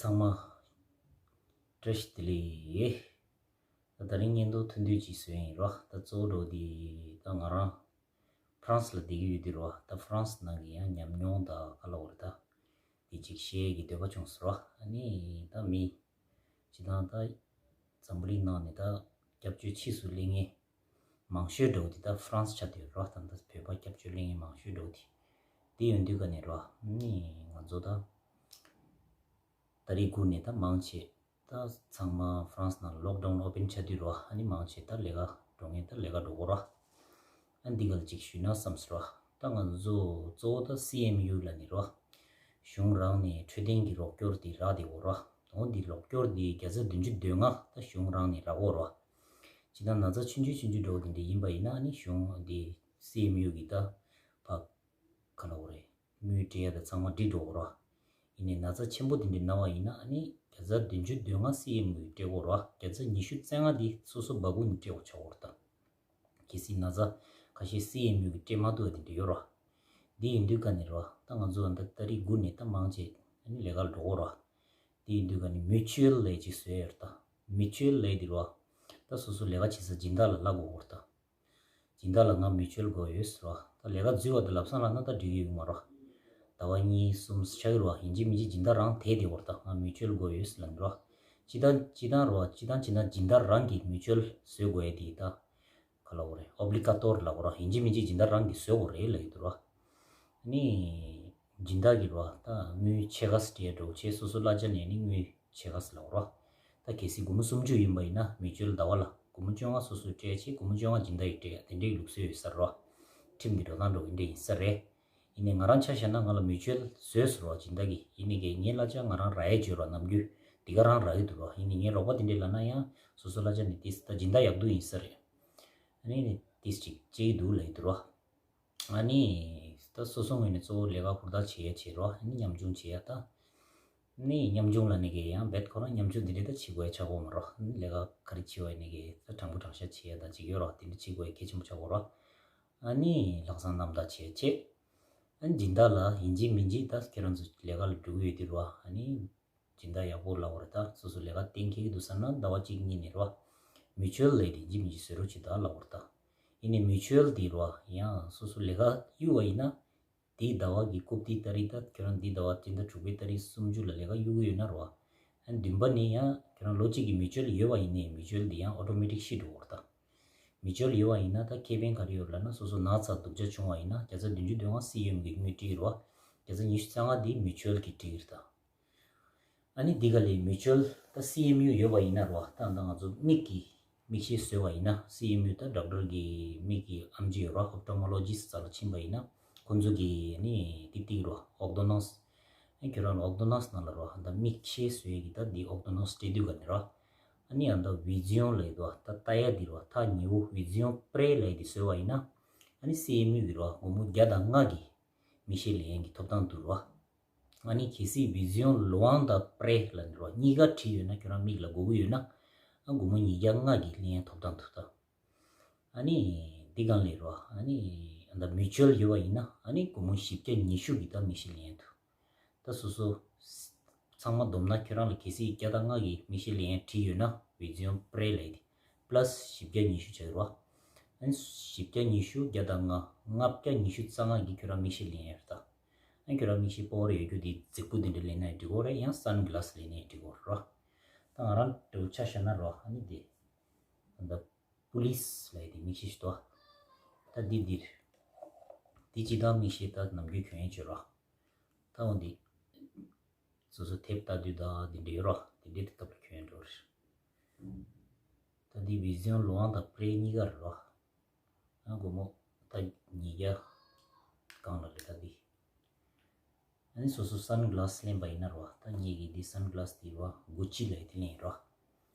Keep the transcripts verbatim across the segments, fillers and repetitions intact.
ཚང་མ་བཀྲ་ཤིས་བདེ་ལེགས། ད་ད་རིང་བརྙན་ཐུང་ཐུང་ཐུང་ཅིག་བཟོས་ཡིན་རོ། ད་གཙོ་བོ་འགྲོ་འདི་ད་ང་རང་ཧྥ་རན་སི་ལ་བསྡད་ཀྱི་ཡོད་དུས་རོ། ད་ཧྥ་རན་སི་ནང་གི་ཡང་ཉམས་མྱོང་དང་ག་ལ་བར་ད་དེ་ཅིག་བཤད་ཀྱི་འདོད་པ་བྱུང་སོང་རོ། ཨ་ནི་ད་མི་སྤྱི་བཏང་ད་འཛམ་བུ་གླིང་ནང་ནས་ད་སྐྱབས་བཅོལ་ཕྱིས་སུ་སླེབས་མཁན་མང་ཤོས་འདྲ་བོ་དེ་ད་ཧྥ་རན་སི་ཆགས་བསྡད་ཡོད་རོ། ད་ད་བོད་པ་སྐྱབས་བཅོལ་སླེབས་མཁན་མང་ཤོས་འདྲ་བོ་དེ་དེ་ཡོང་དུས་ག་ནས་རོ། ཨ་ནི་ང་ཚོ་ད་ཏ་རིག་དགུ་ནས་ད་མང་ཆེ་ད་ཚང་མ་ཧྥ་རན་སི་ནང་ལོག་ཌའུན་ཨོ་པན་ཆགས་དུས་རོ། ཨ་ནི་མང་ཆེ་ད་ལས་ཀ་འགྲོ་མཁན་ད་ལས་ཀ་འགྲོ་གོ་རོ། ཨ་འདི་ག་ལ་ཅིག་ཞུས་ན་བསམ་སོང་རོ། ད་ང་ཚོ་གཙོ་བོ་ད་སི་ཨེམ་ཡུ་ལ་ནི་རོ། གཞུང་རང་ནས་འཕྲོད་བསྟེན་གྱི་རོགས་སྐྱོར་དེ་རག་བསྡད་ཡོད་རོ། འོ་འདི་རོགས་སྐྱོར་དེ་བརྒྱ་ཆ་བདུན་ཅུ་དོན་ལྔ་ད་གཞུང་རང་ནས་རག་གོ་རོ། ཅི་ད་ན་ཚ་ཆུང་ཆུང་ཆུང་ཆུང་འདྲ་བོ་དེ་འདྲ་ཡིན་པ་ཡིན་ན་ཨ་ནི་གཞུང་འདི་སི་ཨེམ་ཡུ་གི་ད་ཕ་ག་ལ་འོ་རེད། དངུལ་སྤྲད་ཡ་ད་ཚང་མ་འགྲིག་འགྲོ་གོ་རོ། ཡིན་ནའི་ན་ཚ་ཆེན་པོ་དེ་འདྲ་ན་བ་ཡིན་ན་ཨ་ནི་བརྒྱ་ཆ་བདུན་ཅུ་དོན་ལྔ་སི་ཨེམ་ཡུ་གི་སྤྲད་གོ་རོ། བརྒྱ་ཆ་ཉི་ཤུ་རྩ་ལྔ་དེ་སོ་སོ་སྦ་ཁུག་ནས་སྤྲད་དགོས་ཆགས་གོ་རོ་ད། གལ་སྲིད་ན་ཚ་ཁ་ཤས་སི་ཨེམ་ཡུ་གི་སྤྲད་མ་ཐུབ་པ་དེ་འདྲ་ཡོད་རོ། འདི་ཡིན་དུས་ག་ནས་རོ། ད་ང་ཚོ་ད་ཏ་རིག་དགུ་ནས་ད་མང་ཆེ་ཨ་ནི་ལས་ཀ་ལ་འགྲོ་གོ་རོ། འདི་ཡིན་དུས་ག་ནས་མུ་ཅུ་ཨལ་ལས་ཅིག་བཟོས་ཡོད་རེད་ད། མུ་ཅུ་ཨལ་ལས་འདི་རོ། ད་སོ་སོ་ལས་ཀ་བྱེད་ས་སྦྱིན་བདག་ལ་གླ་དགོས་གོ་རེད་ད། སྦྱིན་བདག་ལ་ང་མུ་ཅུ་ཨལ་དགོས་ཡོད་ཟེར་བ། ད་ལས་ཀ་འཛུལ་བ་དེ་ལབ་སང་ལབ་ན་ད་འགྲིག་གི་ཡོད་མ་རོ། ཟླ་བ་གཉིས་གསུམ་ཆགས་ཀྱི་རོ། ཡིན་གཅིག་མིན་གཅིག་སྦྱིན་བདག་རང་དེད་དེ་བར་ད་ང་མུ་ཅུ་ཨལ་དགོས་ཡོད་ཟེར་ལབ་འདུག་རོ། སྤྱི་བཏང་སྤྱི་བཏང་རོ། སྤྱི་བཏང་བྱས་ན་སྦྱིན་བདག་རང་གིས་མུ་ཅུ་ཨལ་བཟོ་དགོས་ཡ་དེ་ད་ག་ལ་འོ་རེད། ཨོབ་ལི་ག་ཏོར་ལབ་དགོས་རོ། ཡིན་གཅིག་མིན་གཅིག་སྦྱིན་བདག་རང་གིས་བཟོ་དགོས་རེད་ལབ་ཡོད་དུ་རོ། ནི་སྦྱིན་བདག་གིས་རོ། ད་དངུལ་ཕྱེད་ཀ་ཙམ་སྤྲད་འགྲོ་བྱས་སོ་སོ་གླ་ཆ་ནས་ནི་དངུལ་ཕྱེད་ཀ་ཙམ་ལབ་རོ། ད་གལ་སྲིད་སྒོར་མོ་སུམ་ཅུ་ཡིན་པ་ཡིན་ན་མུ་ཅུ་ཨལ་ཟླ་བ་ལ་སྒོར་མོ་བཅོ་ལྔ་སོ་སོས་སྤྲད་བྱས་སྒོར་མོ་བཅོ་ལྔ་སྦྱིན་བདག་གིས་སྤྲད་ཡ་དེ་འདྲའི་ལུགས་སྲོལ་ཡོད་ས་རེད་རོ། ཁྲིམས་ཀྱི་འགྲོ་སྟངས་འགྲོ་གི་འདྲ་ཡིན་ས་རེད། ཡིན་ནའི་ང་རང་ཆ་བཞག་ན་ང་ལ་མུ་ཅུ་ཨལ་བཟོས་སོང་རོ་སྦྱིན་བདག་གིས། ཡིན་ནའི་གི་ངའི་གླ་ཆ་ང་རང་རག་ཡས་བརྗོད་རོ། ནམ་རྒྱུན་འདི་ག་རང་རག་གི་འདུག་རོ། ཡིན་ནའི་ངའི་རོགས་པ་དེ་འདྲས་ལབ་ན་ཡང་སོ་སོ་གླ་ཆ་ནས་ཏིས་ད་སྦྱིན་བདག་ཡག་སྡུག་ཡིན་ས་རེད། ཨ་ནི་ནི་ཏིས་ཅིག་བྱེད་ཀྱི་འདུག་ལབ་ཡི་འདུག་རོ། ཨ་ནི་ད་སོ་སོ་ངོས་ནས་གཙོ་བོ་ལས་ཀ་ཧུར་ཐག་བྱེད་ཡ་བྱེད་རོ། ཨ་ནི་ཉམ་ཆུང་བྱེད་ཡ་ད། ནི་ཉམ་ཆུང་ལ་ནི་གི་ཡང་རྦད་ཁོ་རང་ཉམ་ཆུང་འདི་འདྲ་ད་བྱེད་དགོས་ཡ་ཆགས་ཀྱི་ཡོད་མ་རོ། ཨ་ནི་ལས་ཀ་ག་རེ་བྱེད་པ་ཡིན་ནི་གི་ད་དྲང་པོ་དྲང་བཞག་བྱེད་ཡ་ད་ཅིག་ཡོད་རོ། དེ་འདྲ་བྱེད་དགོས་ཡ་གལ་ཆེན་པོ་ཆགས་ཀྱི་ཡོད་རོ། ཨ་ནི་ལྷག་བསམ་རྣམ་དག་བྱེད་ཡ་བྱེད། ཨ་ནི་སྦྱིན་བདག་ལ་ཡིན་གཅིག་མིན་གཅིག་ད་ཁྱེད་རང་ཚོ་ལས་ཀ་ལ་འགྲོ་གི་ཡོད་དུས་རོ། ཨ་ནི་སྦྱིན་བདག་ཡག་པོ་ལབ་དགོས་རེད་ད། སོ་སོ་ལས་ཀ་གཏན་འཁེལ་གྱི་འདུག་བསམ་ན་ཟླ་བ་གཅིག་གཉིས་ནས་རོ། མུ་ཅུ་ཨལ་ལས་དེ་ཡིན་གཅིག་མིན་གཅིག་བཟོ་རོགས་བྱེད་ད་ལབ་དགོས་རེད་ད། ཡིན་ནའི་མུ་ཅུ་ཨལ་དེ་རོ་ཡང་སོ་སོ་ལས་ཀ་གཡུག་པ་ཡིན་ན། དེའི་ཟླ་བ་གི་རྐུབ་སྟེགས་ཏ་རིག་ད་ཁྱོད་རང་འདི་ཟླ་བ་སྤྱི་ཟླ་དྲུག་པའི་ཏ་རིག་སུམ་ཅུ་ལ་ལས་ཀ་གཡུག་གི་ཡོད་ན་རོ། ཨ་ནི་བདུན་པ་ནས་ཡང་ཁྱོད་རང་ལོ་གཅིག་གི་མུ་ཅུ་ཨལ་ཡོད་པ་ཡིན་ནའི་མུ་ཅུ་ཨལ་དེ་ཡང་ཨོ་ཊོ་མེ་ཊིག་ཤི་འགྲོ་གི་རེད་ད། མུ་ཅུ་ཨལ་ཡོད་པ་ཡིན་ན་ད་ཁེ་ཕན་ག་རེ་ཡོད་ལབ་ན་སོ་སོ་ན་ཚ་སྡུག་ཅག་བྱུང་བ་ཡིན་ན་བརྒྱ་ཆ་བདུན་ཅུ་དོན་ལྔ་སི་ཨེམ་གི་དངུལ་སྤྲད་ཀྱི་རེད་བ། བརྒྱ་ཆ་ཉི་ཤུ་རྩ་ལྔ་དེ་མུ་ཅུ་ཨལ་གིས་སྤྲད་ཀྱི་རེད་ད། ཨ་ནི་འདི་ག་ལས་མུ་ཅུ་ཨལ་ད་སི་ཨེམ་ཡུ་ཡོད་པ་ཡིན་ན་རེད་བ། ད་ད་ང་ཚོ་མིག་གི་མིག་ཤེལ་བཟོས་པ་ཡིན་ན་སི་ཨེམ་ཡུ་ད་ཌོག་ཊར་གི་མིག་གི་ཨེམ་ཆི་ཡོད་རེད་བ། ཨོབ་ཊོ་མོ་ལོ་ཇི་སི་ཊི་ལ་ཕྱིན་པ་ཡིན་ན་ཁོང་ཚོ་གི་ནི་ཏིག་ཏིག་རེད་བ། ཨོར་དོ་ནོན་སི། ཨ་ཁྱོད་རང་ཨོར་དོ་ནོན་སི་ནང་ལ་རེད་བ། ད་མིག་ཤེལ་བཟོས་ཀྱི་ད་འདི་ཨོར་དོ་ནོན་སི་སྤྲད་དུས་ག་ནས་རེད་བ། ཨ་ནི་ཨ་ད་བི་ཛི་ཡོན་ལབ་ཡོད་རེད་བ། ད་ལྟ་ཡ་འདི་རེད་བ། ཐག་ཉེ་བོ་བི་ཛི་ཡོན་པྲེ་ལབ་ཡ་འདི་བཟོས་པ་ཡིན་ན་ཨ་ནི་སི་ཨེམ་ཡུ་གི་རེད་བ། སྒོར་མོ་བརྒྱ་དང་ལྔ་གི་མིག་ཤེལ་ལེན་ཡ་གི་ཐོབ་ཐང་འདུག་རེད་བ། ཨ་ནི་གལ་སྲིད་བི་ཛི་ཡོན་ལོ་ཝང་དང་པྲེ་ལབ་ནི་རོ། གཉིས་ཀ་བྲིས་ཡོད་ན་ཁྱོད་རང་མིག་ལ་དགོས་ཀྱི་ཡོད་ན། ཨ་སྒོར་མོ་ཉིས་བརྒྱ་ལྔ་གི་ལེན་ཡ་ཐོབ་ཐང་འདུག་ད། ཨ་ནི་འདི་གང་ལས་རོ། ཨ་ནི་ཨ་ད་མུ་ཅུ་ཨལ་ཡོད་པ་ཡིན་ན་ཨ་ནི་སྒོར་མོ་བཞི་བརྒྱ་ཉི་ཤུ་གི་ད་མིག་ཤེལ་ལེན་ཡ་འདུག་ད་སོ་སོ་ཚང་མ་བསྡོམས་ན་ཁྱོད་རང་ལ་གལ་སྲིད་བརྒྱ་དང་ལྔ་གི་མིག་ཤེལ་ལེན་ཡ་བྲིས་ཡོད་ན་བི་ཛི་ཡོན་པྲེ་ལབ་ཡ་དེ་པ་ལ་སི་བཞི་བརྒྱ་ཉི་ཤུ་ཆགས་ཡོད་རོ། ཨ་ནི་བཞི་བརྒྱ་ཉི་ཤུ་བརྒྱ་དང་ལྔ་ལྔ་བརྒྱ་ཉི་ཤུ་རྩ་ལྔ་གི་ཁྱོད་རང་མིག་ཤེལ་ལེན་ཡ་རེད་ད། ཨ་ཁྱོད་རང་མིག་ཤེལ་པོ་ཝར་ཡོད་རྒྱུ་དེ་རྫིག་པོ་དེ་འདྲ་ལེན་ན་འགྲིག་གོ་རེད། ཡང་སན་གི་ལ་སི་ལེན་ན་འགྲིག་གོ་རོ། ད་ང་རང་འདྲ་བོ་ཆ་བཞག་ན་རོ། ཨ་ནི་དེ་ད་པུ་ལི་སི་ལབ་ཡ་དེ་མིག་ཤེལ་ཞིག་འདུག་ད་འདི་འདིར་འདི་ཅི་ད་མིག་ཤེལ་ད་ནམ་རྒྱུན་གྱོན་ཡ་བྱོས་རོ། ད་འོ་འདི་སོ་སོ་དེབ་ལྟ་དུས་ད་འདི་འདྲ་ཡོད་རོ། འདི་འདྲའི་སྐབས་ལ་གྱོན་འགྲོ་རེད། ད་འདི་བི་ཛི་ཡོན་ལོ་ཝང་དང་པྲེ་གཉིས་ཀ་རེད་རོ། ཨ་སྒོར་མོ་ད་ཉིས་བརྒྱ་སྒང་ལ་རེད་ད་འདི། ཨ་ནི་སོ་སོ་སན་གི་ལ་སི་ལེན་པ་ཡིན་ན་རོ། ད་ངེད་ཀྱི་འདི་སན་གི་ལ་སི་འདི་རོ། གུ་ཅི་ལབ་ཡ་དེ་ལེན་ཡིན་རོ།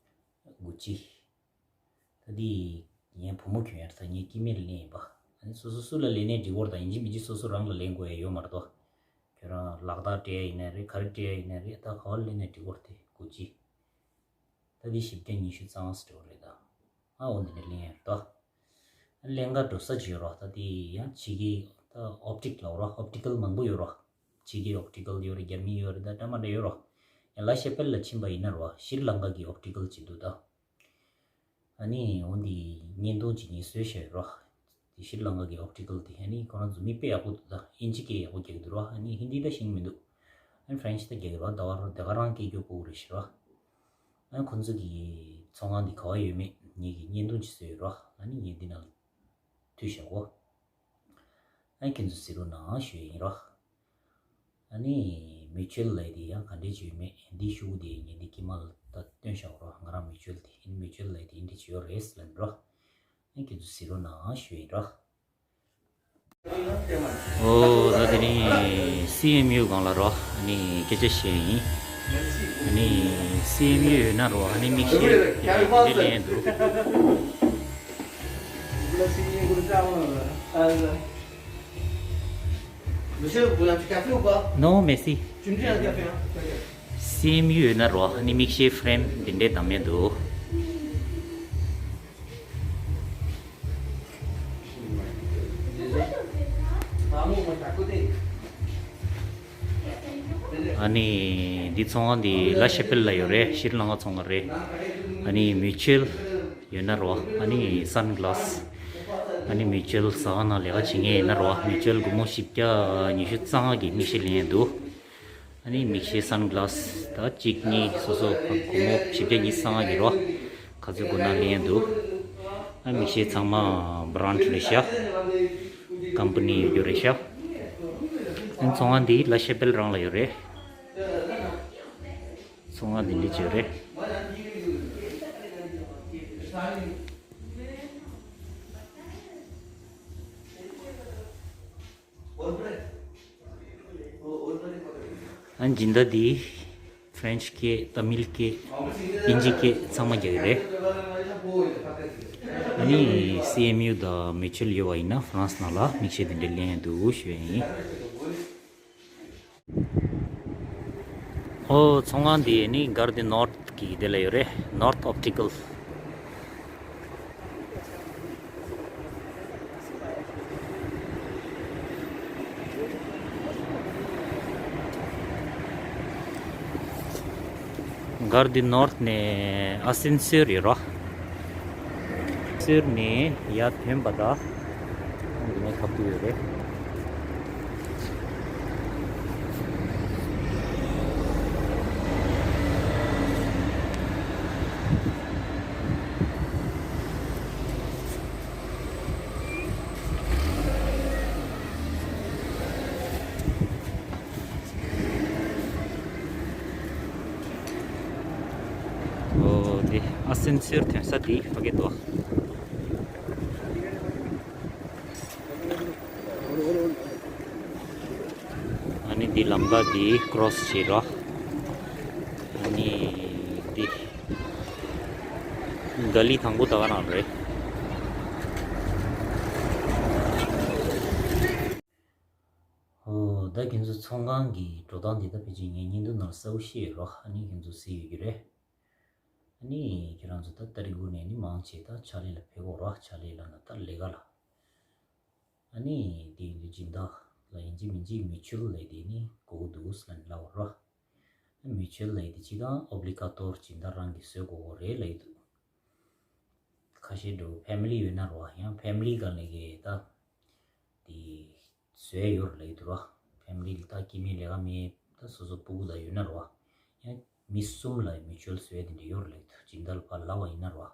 གུ་ཅི། ད་འདི་ངའི་བུ་མོ་གྱོན་ཡ་རེད་ད། ངའི་སྐྱེ་དམན་ལ་ལེན་ཡིན་པ། ཨ་ནི་སོ་སོ་སུ་ལ་ལེན་ནའི་འགྲིག་གོ་རེད་ད། ཡིན་གཅིག་མིན་གཅིག་སོ་སོ་རང་ལ་ལེན་དགོས་ཡ་ཡོད་མ་རེད་དོ། ཁྱོད་རང་ལག་རྟགས་སྤྲད་ཡ་ཡིན་ན་རེད། ག་རེ་སྤྲད་ཡ་ཡིན་ན་རེད། ད་ག་བ་ལ་ལེན་ནའི་འགྲིག་གོ་རེད་དེ་གུ་ཅི། ད་འདི་བཞི་བརྒྱ་ཉི་ཤུ་རྩ་ལྔ་ཟེར་བ་རེད་ད། ཨ་འོ་འདི་འདྲ་ལེན་ཡ་རེད་ད། ཨ་ལེན་ག་འགྲོ་ས་ཅིག་ཡོད་རོ། ད་འདི་ཡང་ཕྱི་རྒྱལ་ད་ཨོབ་ཊིག་ལབ་རོ། ཨོབ་ཊི་ཀལ་མང་པོ་ཡོད་རོ། ཕྱི་རྒྱལ་ཨོབ་ཊི་ཀལ་ཡོད་རེད། རྒྱ་མི་ཡོད་རེད། ད་འདྲ་མ་འདྲ་ཡོད་རོ། ལ་ཤེ་པེལ་ལ་ཕྱིན་པ་ཡིན་ན་རོ། ཤྲི་ལང་ཀ་གི་ཨོབ་ཊི་ཀལ་ཅིག་འདུག་ད། ཨ་ནི་འོ་འདི་བརྙན་ཐུང་ཅིག་ངས་བཟོས་བཞག་ཡོད་རོ། དེ་ཤྲི་ལང་ཀ་གི་ཨོབ་ཊི་ཀལ་དེ་ཨ་ནི་ཁོ་རང་ཚོ་མིག་དཔེ་ཡག་པོ་འདུག་ད། ཨིན་ཇི་སྐད་ཡག་པོ་རྒྱག་གི་འདུག་རོ། ཨ་ནི་ཧིན་དི་ད་ཤེས་ཀྱི་མི་འདུག་ཨ་ནི་ཧྥ་རན་ཆི་ད་རྒྱག་གི་རོ། ད་ག་རང་སྐད་སྐྱོ་པོ་རེད་ཤག་རོ། ཨ་ནི་ཁོ་ཚོ་གི་ཚོང་ཁང་འདི་ག་བ་ཡོད་མེད་ངེད་ཀྱིས་བརྙན་ཐུང་ཅིག་བཟོས་ཡོད་རོ། ཨ་ནི་ངས་འདི་ནང་མཐུད་བཞག་གོ། ཨ་ནི་ཁྱེད་ཚོ་གཟིགས་རོགས་གནང་ཞུ་ཡིན་རོ། ཨ་ནི་མིའུ་ཅུ་ཨལ་ལབ་དེ་ཡང་ག་འདྲས་བྱས་མེད་འདི་ཤུ་གུ་དེ་ངས་འདི་ཀི་མལ་ད་སྟོན་བཞག་རོ། ང་རང་མིའུ་ཅུ་ཨལ་དེ་ཡིན། མིའུ་ཅུ་ཨལ་ལབ་དེ་འདི་བྱས་ཡོད་རེད་ལབ་རོ། ཨ་ནི་ཁྱེད་ཚོ་གཟིགས་རོགས་གནང་ཞུ་ཡིན་རོ། ཨོ་ད་དེ་ནི་སི་ཨེམ་ཡུ་སྒང་ལ་རོ། ཨ་ནི་སྐད་ཆ་བཤད་ཡིན། ཨ་ནི་སི་ཨེམ་ཡུ་ཡོད་ན་རོ། ཨ་ནི་མིག་ཤེལ་དེ་འདྲས་ལེན་འདུག Monsieur, vous voulez un petit café ou pas? Non, merci. Tu me dis un café, hein? སི་ཨེམ་ཡུ་ཡོད་ན་རོ། ཨ་ནི་མིག་ཤེལ་ཕྲེམ་དེ་འདྲས་བདམས་ཡས་འདུག་ཨ་ནི་འདི་ཚོང་ཁང་འདི་ལ་ཤེ་པེལ་ལ་ཡོད་རེད། ཤྲི་ལང་ཀ་ཚོང་ཁང་རེད། ཨ་ནི་མིའུ་ཅུ་ཨལ་ཡོད་ན་རོ། ཨ་ནི་སན་གྷ་ལ་སི། ཨ་ནི་མིའུ་ཅུ་ཨལ་ཟ་ཁང་ནང་ལས་ཀ་བྱེད་མཁན་ཡིན་ན་རོ། མིའུ་ཅུ་ཨལ་སྒོར་མོ་བཞི་བརྒྱ་ཉི་ཤུ་རྩ་ལྔ་གི་མིག་ཤེལ་ལེན་ཡས་འདུག་ཨ་ནི་མིག་ཤེལ་སན་གྷ་ལ་སི་ད་གཅིག་གཉིས་སོ་སོ་སྒོར་མོ་བཞི་བརྒྱ་ཉི་ཤུ་རྩ་ལྔ་གི་རོ། ག་ཚོད་དགོས་ན་ལེན་ཡས་འདུག་ཨ་མིག་ཤེལ་ཚང་མ་བྷ་རན་ཌི་རེད་ཤག་ཀམ་པ་ནི་ཡོད་རྒྱུ་རེད་ཤག་ཨ་ཚོང་ཁང་འདི་ལ་ཤེ་པེལ་རང་ལ་ཡོད་རེད། ཚོང་ཁང་འདི་འདྲས་ཅིག་ཡོད་རེད། ཨ་སྦྱིན་བདག་འདི་ཧྥ་རན་ཆི་སྐད། ཏ་མིལ་སྐད། དབྱིན་ཇི་སྐད་ཚང་མ་རྒྱག་གི་རེད། ཨ་ནི་སི་ཨེམ་ཡུ་དང་མིའུ་ཅུ་ཨལ་ཡོད་པ་ཡིན་ན་ཧྥ་རན་སི་ནང་ལ་མིག་ཤེལ་འདི་འདྲས་ལེན་ཡས་འདུག་ཞུ་ཡས་ཡིན། ཨོ་ཚོང་ཁང་འདི་ནི་གར་དི་ནོར་ཐི་གི་དེ་ལ་ཡོད་རེད། ནོར་ཐི་ཨོབ་ཊི་ཀལ། གར་དི་ནོར་ཐི་ནས་ཨ་སན་སོར་ཡོད་རོ། སོར་ནས་ཡར་ཐོན་པ་ད་འདི་ནས་ཁ་ཐུག་ཡོད་རེད། ཨོ་དེ་ཨ་སན་སོར་ཐོན་ས་དེ་ཕ་གི་འདུག་ཨ་ནི་འདི་ལམ་ཁ་འདི་ཀྲོ་སི་བྱེད་རོགས། ཨ་ནི་འདི་ག་ལི་དང་པོ་ད་ག་རང་རེད། ཨོ་ད་ཁྱེད་ཚོ་ཚོང་ཁང་གི་འགྲོ་སྟངས་འདི་ད་ཕལ་ཆེར་ངས་བརྙན་ཐུང་ནང་གསལ་པོ་བཤད་ཡོད་རོགས། ཨ་ནི་ཁྱེད་ཚོ་གཟིགས་ཡོད་ཀྱི་རེད། ཨ་ནི་ཁྱེད་རང་ཚོ་ད་ཏ་རིག་གུ་ནས་ནི་མང་ཆེ་ད་ཕྱག་ལས་ལ་ཕེབས་དགོས་རོགས། ཕྱག་ལས་ལབ་ན་ད་ལས་ཀ་ལ། ཨ་ནི་དེ་ཡིན་དུས་སྦྱིན་བདག་ལ་ཡིན་གཅིག་མིན་གཅིག་མིའུ་ཅུ་ཨལ་ལབ་དེ་ནི་དགོས་ཀྱི་འདུག་ལབ་ནས་ལབ་པ་རོ། ཨ་མིའུ་ཅུ་ཨལ་ལབ་དེ་སྤྱིར་བཏང་ཨོབ་ལི་ག་ཏོར་སྦྱིན་བདག་རང་གིས་བཟོ་དགོས་ཀྱི་རེད་ལབ་ཀྱི་འདུག་ཁ་ཤས་འགྲོ་ཕེ་མི་ལི་ཡོད་ན་རོ། ཡང་ཕེ་མི་ལི་སྒང་ལས་ཀྱི་ད་དེ་བཟོས་ཡོད་རེད་ལབ་ཀྱི་འདུག་རོ། ཕེ་མི་ལི་ལ་ད་སྐྱེ་དམན་ལས་ཀ་མེད་ད་སོ་སོ་སྤུ་གུ་ད་ཡོད་ན་རོ། ཡང་མི་གསུམ་ལ་མིའུ་ཅུ་ཨལ་བཟོས་དེ་འདྲ་ཡོད་རེད་ལབ་ཀྱི་འདུག་སྦྱིན་བདག་ལ་ཕར་ལབ་པ་ཡིན་ན་རོ།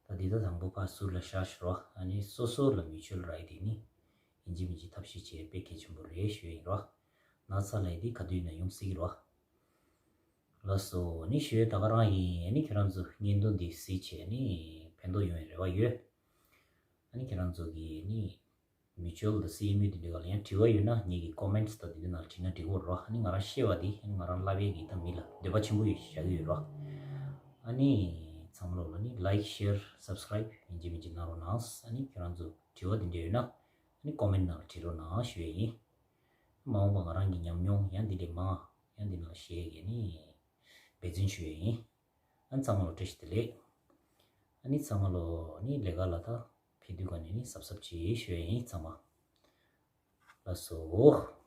ད་འདི་ད་དང་པོ་ཕར་ཟུར་ལ་བཞག་ཤག་རོ། ཨ་ནི་སོ་སོ་ལ་མིའུ་ཅུ་ཨལ་རག་ཡས་དེ་ནི་ཡིན་གཅིག་མིན་གཅིག་ཐབས་ཤེས་བྱེད་དཔེ་གལ་ཆེན་པོ་རེད་ཞུ་ཡས་ཡིན་རོ། ན་ཚ་ལབ་ཡས་དེ་ག་དུས་ཡིན་ན་ཡོང་སྲིད་ཀྱི་རོ། ལགས་སོ། ཨ་ནི་ཞུ་ཡས་ད་ག་རང་ཡིན། ཨ་ནི་ཁྱེད་རང་ཚོ་བརྙན་ཐུང་འདི་གཟིགས་བྱས་ཨ་ནི་ཕན་ཐོགས་ཡོང་བའི་རེ་བ་ཡོད། ཨ་ནི་ཁྱེད་རང་ཚོ་གིས་ཨ་ནི་མིའུ་ཅུ་ཨལ་དང་སི་ཨེམ་ཡུ་དེ་འདྲ་ག་ལ་ཡང་དྲི་བ་ཡོད་ན་ངེད་ཀྱི་ཀོ་མེན་ཊི་དང་དེ་འདྲ་ནང་བྲིས་ན་འགྲིག་གི་རོ། ཨ་ནི་ང་རང་ཤེས་པ་དེ་ཨ་ནི་ང་རང་ལབ་ཡས་ཀྱི་ད་མི་ལ་འདོད་པ་ཆེན་པོ་ཡོད་བཞག་གི་ཡོད་རོ། ཨ་ནི་ཚང་མ་ལོ་ལ་ནི་ལའིཀ་ཤེར་སབ་སི་ཀ་རའིབ་ཡིན་གཅིག་མིན་གཅིག་གནང་རོགས་གནང་། ཨ་ནི་ཁྱེད་རང་ཚོ་དྲི་བ་དེ་འདྲ་ཡོད་ན་ཨ་ནི་ཀོ་མེན་ཊི་ནང་ལ་བྲིས་རོགས་གནང་ཞུ་ཡས་ཡིན། མ་འོངས་པ་ང་རང་གི་ཉམས་མྱོང་ཡང་འདི་ལས་མང་ཡང་འདི་ནང་ལ་བཤད་ཡས་ནི་འབད་བརྩོན་ཞུ་ཡས་ཡིན། ཨ་ནི་ཚང་མ་ལོ་བཀྲ་ཤིས་བདེ་ལེགས། ཨ་ནི་ཚང་མ་ལོ་ནི་ལས་ཀ་ལ་ད་ཕེབས་དུས་ག་ནས་ནི་གཟབ་གཟབ་བྱེད་ཞུ་ཡས་ཡིན་ཚང་མ། ལགས་སོ།